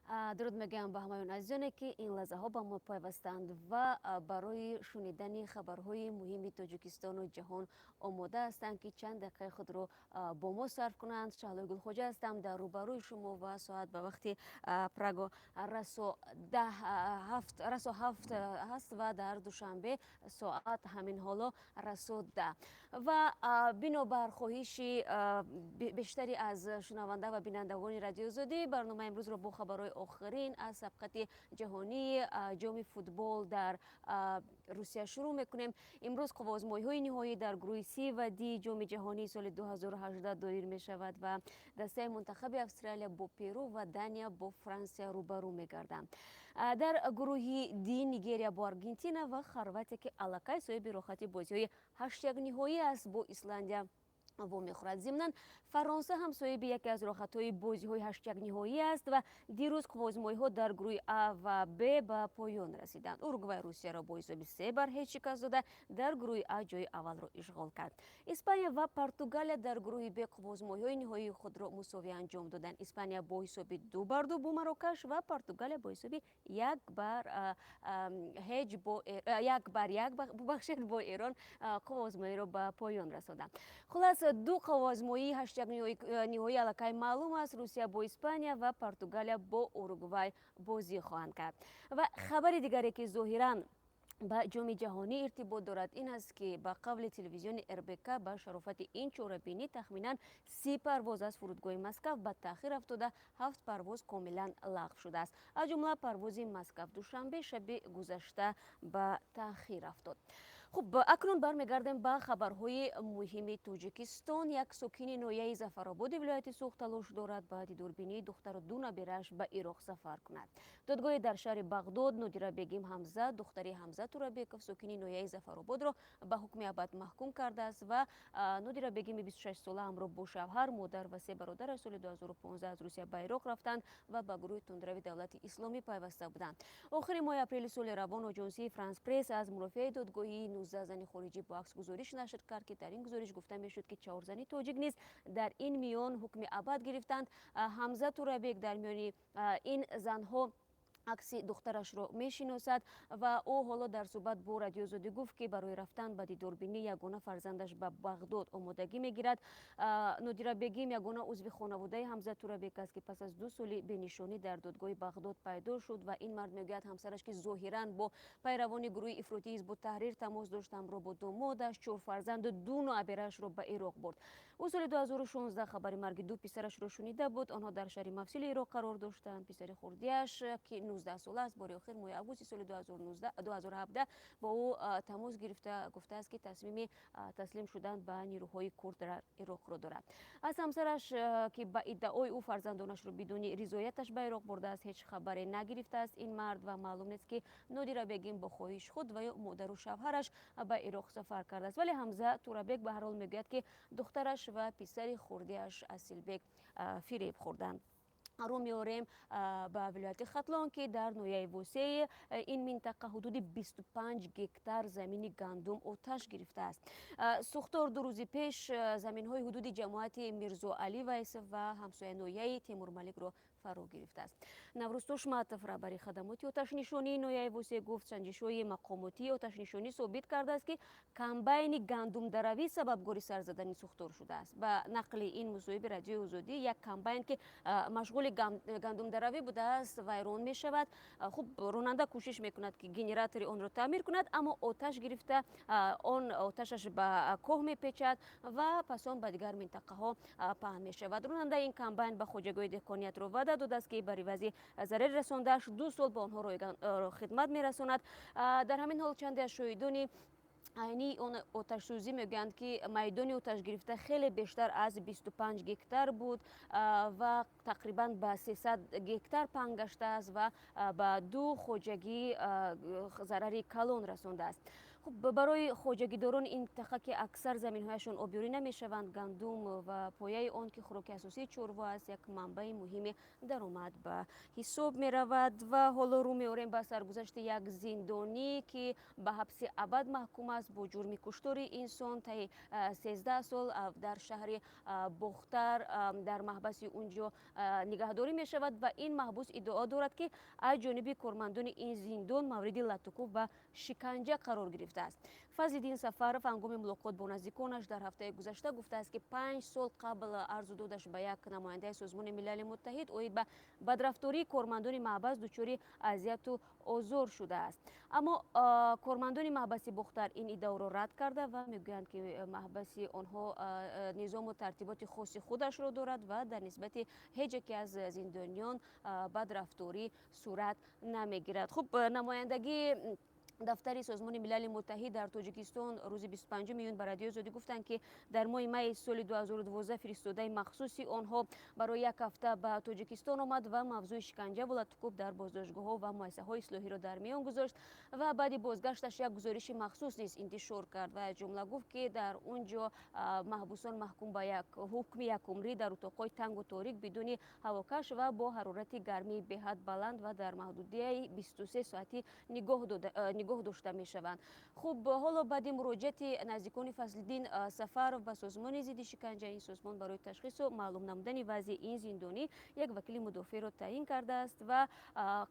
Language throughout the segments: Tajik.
Дуруд мегӯям ба ҳамаи он азизоне, ки ин лаҳзаҳо ба мо пайвастанд ва барои шунидани хабарҳои муҳими Тоҷикистону ҷаҳон омода ҳастанд, ки чанд дақиқаи худро бо мо сарф кунанд. Шаҳлои Гулхоҷа ҳастам дар рӯбарӯи шумо ва соат ба вақти Прага расо ҳафт, расо 7 ҳаст ва дар Душанбе соат ҳамин ҳоло расо 10. Ва бинобар хоҳиши бештаре аз шунаванда ва бинандагони Радиои Озодӣ, барномаи имрӯзро бо хабарҳои охирин аз сабқати ҷаҳонии ҷоми футбол дар Русия шурӯъ мекунем. Имрӯз қувваозмоиҳои ниҳоӣ дар гурӯҳи С ва Д Ҷоми ҷаҳонии соли 2018 доир мешавад ва дастаи мунтахаби Австралия бо Перу ва Дания бо Франсия рӯбарӯ мегарданд. Дар гурӯҳи Д Нигерия бо Аргентина ва Хорватия, ки аллакай соҳиби роҳхати бозиҳои ҳаштякниҳоӣ аст, бо Исландия вомехӯрад. Зимнан, Фаронса ҳам соҳиби яке аз роҳхатҳои бозиҳои ҳаштякниҳоӣ аст ва дирӯз қувваозмоиҳо дар гурӯҳи А ва Б ба поён расиданд. Уругвай Русияро бо ҳисоби 3-0 шикаст дода, дар гурӯҳи А ҷои аввалро ишғол кард. Испания ва Португалия дар гурӯҳи Б қувваозмоиҳои ниҳоии худро мусовӣ анҷом доданд. Испания бо ҳисоби 2-2 бо Марокаш ва Португалия бо ҳисоби 1-0 бо 1-1, бубахшед, бо Эрон қувваозмоиро ба поён расонданд. Хулас, ду қувваозмоии ҳаштякниҳоӣ аллакай маълум аст: Русия бо Испания ва Португалия бо Уругвай бозӣ хоҳанд кард. Ва хабари дигаре, ки зоҳиран ба Ҷоми ҷаҳонӣ иртибот дорад, ин аст, ки ба қавли телевизиони РБК, ба шарофати ин чорабинӣ тахминан 30 парвоз аз фурудгоҳи Москав ба таъхир афтода, ҳафт парвоз комилан лағв шудааст. Аз ҷумла парвози Москав Душанбе шаби гузашта ба таъхир афтод. Хуб, акнун бармегардем ба хабарҳои муҳими Тоҷикистон. Як сокини ноҳияи Зафарободи вилояти Суғд талош дорад ба дидорбинии духтару ду набирааш ба Ироқ сафар кунад. Додгоҳе дар шаҳри Бағдод Нодирабегим Ҳамза, духтари Ҳамза Турабеков, сокини ноҳияи Зафарободро, ба ҳукми абад маҳкум кардааст. Ва Нодирабегими 26сола ҳамроҳ бо шавҳар, модар ва се бародараш соли 2015 аз Русия ба Ироқ рафтанд ва ба гурӯҳи тундрави Давлати Исломӣ пайваста буданд. Охири моҳи апрели соли равон оҷонсии Франс Пресс аз мурофиаи додгоҳии 19 зани хориҷӣ бо акс гузориш нашр кард, ки дар ин гузориш гуфта мешуд, ки чаҳор зани тоҷик низ дар ин миён ҳукми абад гирифтанд. Ҳамза Турабек дар миёни ин занҳо акси духтарашро мешиносад ва ӯ ҳоло дар суҳбат бо Радиои Озодӣ гуфт, ки барои рафтан ба дидорбинии ягона фарзандаш ба Бағдод омодагӣ мегирад. Нодирабегим ягона узви хонаводаи Ҳамза Турабек аст, ки пас аз 2 соли бенишонӣ дар додгоҳи Бағдод пайдо шуд. Ва ин мард мегӯяд, ҳамсараш, ки зоҳиран бо пайравони гурӯҳи ифротии Ҳизбу Таҳрир тамос дошт, ҳамроҳ бо домодаш, чор фарзанду ду набераашро ба Ироқ бурд. Ӯ соли 2016 хабари марги ду писарашро шунида буд. Онҳо дар шаҳри Мавсили Ироқ қарор доштанд. Писари хурдиаш, ки 19сола аст, бори охир моҳи августи соли 2017 бо ӯ тамос гирифта, гуфтааст, ки тасмими таслим шудан ба нирӯҳои курд дар Ироқро дорад. Аз ҳамсараш, ки ба иддаои ӯ фарзандонашро бидуни ризояташ ба Ироқ бурдааст, ҳеҷ хабаре нагирифтааст ин мард. Ва маълум нест, ки Нодирабегим бо хоҳиши худ ва ё модару шавҳараш ба Ироқ сафар кардааст. Вале Ҳамза Турабек ба ҳар ҳол мегӯяд, ки духтараш ва писари хурдиаш Асилбек фиреб хӯрданд. Рӯ меорем ба вилояти Хатлон, ки дар ноҳияи Восеи ин минтақа ҳудуди 25 гектар замини гандум оташ гирифтааст. Сӯхтор 2 рӯзи пеш заминҳои ҳудуди ҷамоати Мирзоалӣ Вайсов ва ҳамсоя ноҳияи Темурмаликро фаро гирифтааст. Наврӯз Тошматов, раҳбари хадамоти оташнишонии ноҳияи Восе, гуфт, санҷишҳои мақомотии оташнишонӣ собит кардааст, ки комбайни гандумдаравӣ сабабгори сар задани сӯхтор шудааст. Ба нақли ин мусоҳиби Радиои Озодӣ, як комбайн, ки машғули гандумдаравӣ будааст, вайрон мешавад. Хуб, ронанда кӯшиш мекунад, ки генератори онро таъмир кунад, аммо оташ гирифта, он оташаш ба кӯҳ мепечад ва пас он ба дигар минтақаҳо паҳн мешавад. Ронандаи ин комбайн ба хоҷагиҳои деҳқониятро ваъда додааст, ки бар ивази зарари расондааш 2 сол ба онҳо ройгон хидмат мерасонад. Дар ҳамин ҳол, чанде аз шоҳидони айнии он оташсӯзӣ мегӯянд, ки майдони оташгирифта хеле бештар аз 25 гектар буд ва тақрибан ба 300 гектар паҳн гаштааст ва ба ду хоҷагӣ зарари калон расондааст. Хуб. Хуб, барои хоҷагидорони ин минтақа, ки аксар заминҳояшон обёрӣ намешаванд, гандум ва пояи он, ки хӯроки асосии чорво аст, як манбаи муҳими даромад ба ҳисоб меравад. Ва ҳоло рӯ меорем ба саргузашти як зиндонӣ, ки ба ҳабси абад маҳкум аст бо ҷурми куштори инсон таи 13 сол дар шаҳри Бохтар дар маҳбаси унҷо нигаҳдорӣ мешавад. Ва ин маҳбус иддао дорад, ки аз ҷониби кормандони ин зиндон мавриди латтукӯб ва шиканҷа қарор гирифтааст. Фазлиддин Сафаров ҳангоми мулоқот бо наздиконаш дар ҳафтаи гузашта гуфтааст, ки 5 сол қабл арзу додаш ба як намояндаи Созмони Милали Муттаҳид оид ба бадрафтории кормандони маҳбас дучори азияту озор шудааст. Аммо кормандони маҳбаси Бохтар ин иддаоро рад карда ва мегӯянд, ки маҳбаси онҳо низому тартиботи хоси худашро дорад ва дар нисбати ҳеҷ яке аз зиндониён бадрафторӣ сурат намегирад. Хуб, намояндагии дафтари Созмони Милали Муттаҳид дар Тоҷикистон рӯзи 25 июн ба Радиои Озодӣ гуфтанд, ки дар моҳи майи соли 2012 фиристодаи махсуси онҳо барои як ҳафта ба Тоҷикистон омад ва мавзӯи шиканҷаву латтукӯб дар боздоштгоҳҳо ва муассисаҳои ислоҳиро дар миён гузошт ва баъди бозгашташ як гузориши махсус низ интишор кард ва аз ҷумла гуфт, ки дар он ҷо маҳбусон маҳкум ба як ҳукми якумрӣ дар утоқҳои тангу торик, бидуни ҳавокаш ва бо ҳарорати гармии беҳад баланд ва дар маҳдудияи 23 соатӣ нигоҳ дошта мешаванд. Хуб, ҳоло баъди муроҷиати наздикони Фазлиддин Сафаров ба созмони зидди шиканҷа, ин созмон барои ташхису маълум намудани вазъи ин зиндонӣ як вакили мудофеъро таъин кардааст ва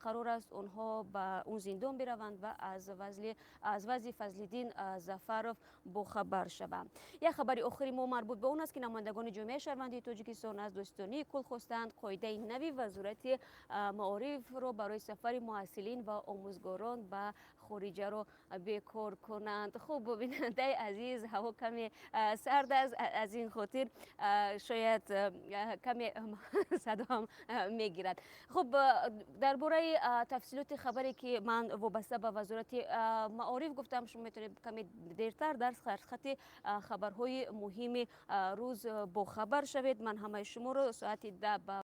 қарор аст онҳо ба он зиндон бираванд ва аз вазъи Фазлиддин Зафаров бохабар шаванд. Як хабари охири мо марбут ба он аст, ки намояндагони ҷомеаи шаҳрвандии Тоҷикистон аз Додситонии кулл хостаанд қоидаи нави Вазорати маорифро барои сафари муҳассилин ва омӯзгорон ба хориҷаро бекор кунанд. Хуб, бинандаи азиз, ҳаво каме сард аст, аз ин хотир шояд каме садоам мегирад. Хуб, дар бораи тафсилоти хабаре, ки ман вобаста ба Вазорати маориф гуфтам, шумо метавонед каме дертар дар сархати хабарҳои муҳими рӯз бохабар шавед. Ман ҳамаи шуморо соати 10 ба